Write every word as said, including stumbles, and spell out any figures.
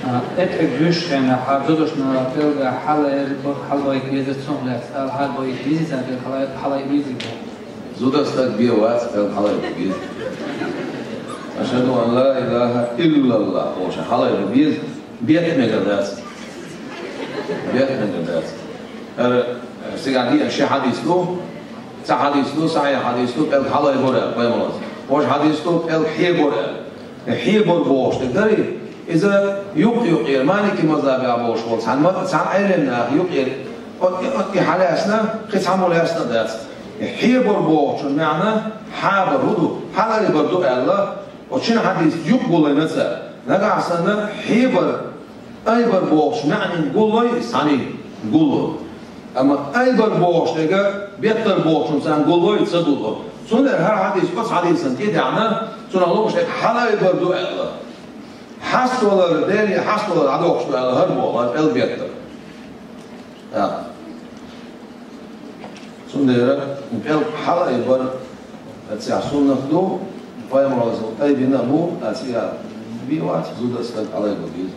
А, эпиг дуьйш хенахь, хьан зудашна пӀелгахь хьалаайбар, хьалабайта беза цунах лаьцна, хьалабайта беза царна пӀелг хьала-, хьалаайбар беза боху. Зуда стаг бен вац пӀелг хьалаайбар беза. Ашхаду ан ла илаха иллаллах олуш хьалаайбар беза, бетта мегар дац. Бетта мегар дац. ХӀара, э, цигахь деана ши хьадис ду, цхьа хьадис ду, сахьихь хьадис ду, пӀелг хьалаайбар аьлла пайхамарца. Воккха хьадис ду, пӀелг хьебар аьлла. Хьебар бохуш дерг дарий, иза юкъ-юкъера, малики мазхабехь болуш болу цхьана ма-, цхьана Ӏеламнаха юкъера, оцу, оцу и хьалаьцна, кхин цхьаммо лаьцна а дац. Хьебар бохучун маьӀна хьабар хӀун ду, хьалаайбар ду аьлла, оцу шина хьадиса юкъ гуллийна цара. Нагахь санна хьебар, айбар бохучу маьӀнийн гуллой, цхьаьний гулло. Амма айбар бохуш дерг беттар бохучун царна гуллой, ца гулло. Цундела хӀара хьадис оцу хьадисана тӀе а даьхьна, цунах лууш дерг хьалаайбар ду аьлла. Хьаставалар, Деле хьаставалар дӀадоккхуш ду аьлла хӀара боху, хӀара пӀелг беттар. ТӀаккха. Цундела пӀелг хьалаайбар, цхьа суннат ду, пайхамарца айбина а бу, а цигахь бен вац, зуда стаг хьалаайбар беза.